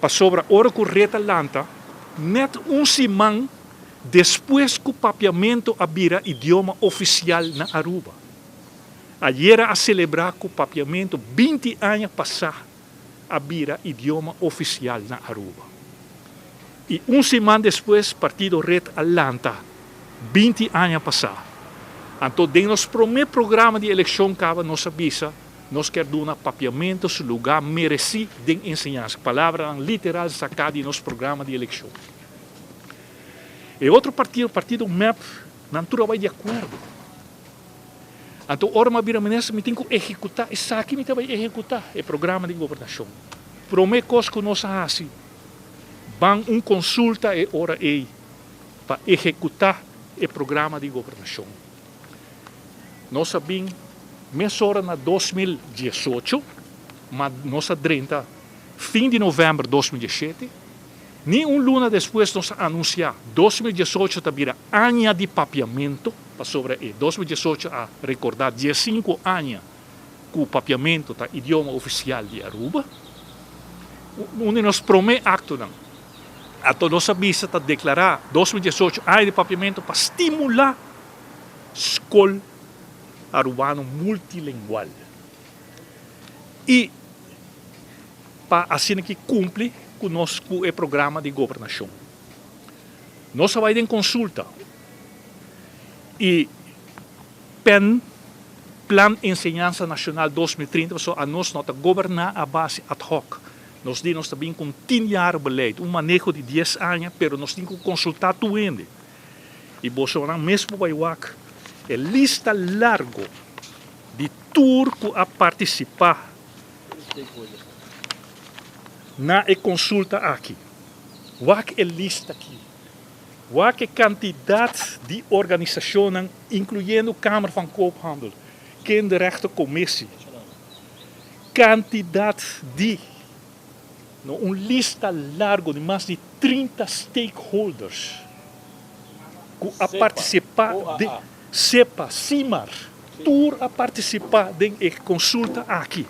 Pasobra ora ku red a lanta, nèt un siman despues ku papiamentu a bira idioma ofisial na Aruba. Ayera a selebrá ku papiamentu 20 aña pasá a bira idioma ofisial na Aruba. I un siman despues partido red a lanta 20 aña pasá. Anto den nos promé programa di elekshon kaba nos a bisa nos kier duna papiamentu su lugá meresí den enseñansa. Palabranan literal saká di nos programa di elekshon. E otro partido, partido mep, nan tur a bai di akuerdo. Anto ora mi a bira minister mi tin ku ehekutá esaki mi ta bai ehekutá e programa di gobernashon. Promé kos ku nos a hasi, ban un konsulta e ora ei pa ehekutá e programa di gobernashon. Nos a bin mesora na 2018, ma nos a drenta fin di novèmber 2017. Ni un luna despues nos a anunsiá 2018 ta bira aña di papiamentu, pasobra e 2018 a rekordá 15 aña ku papiamentu ta idioma ofisial di Aruba. Un di nos promé aktonan anto nos a bisa ta deklará 2018 aña di papiamentu pa stimulá skol arubano multilingual i pa asina ki kumpli ku nos ku e programa di gobernashon. Nos a bai den konsulta i pen Plan Enseñansa Nashonal 2030 pasobra anos no ta goberná a base ad hoc. Nos di nos ta bin ku un tin jaar beleid, un maneho di 10 aña, pero nos tin ku konsultá tur hende. I bosonan mes por bai wak e lista largo di tur ku a partisipá na e konsulta aki. Wak e lista aki. Wak e kantidat di organisashonnan, inkluyendo Kamer van Koophandel, Kinderrechtencommissie. Kantidat di, no, un lista largo di mas di 30 stakeholders ku a partisipá den SEPA, SIMAR, tur a partisipá den e konsulta aki.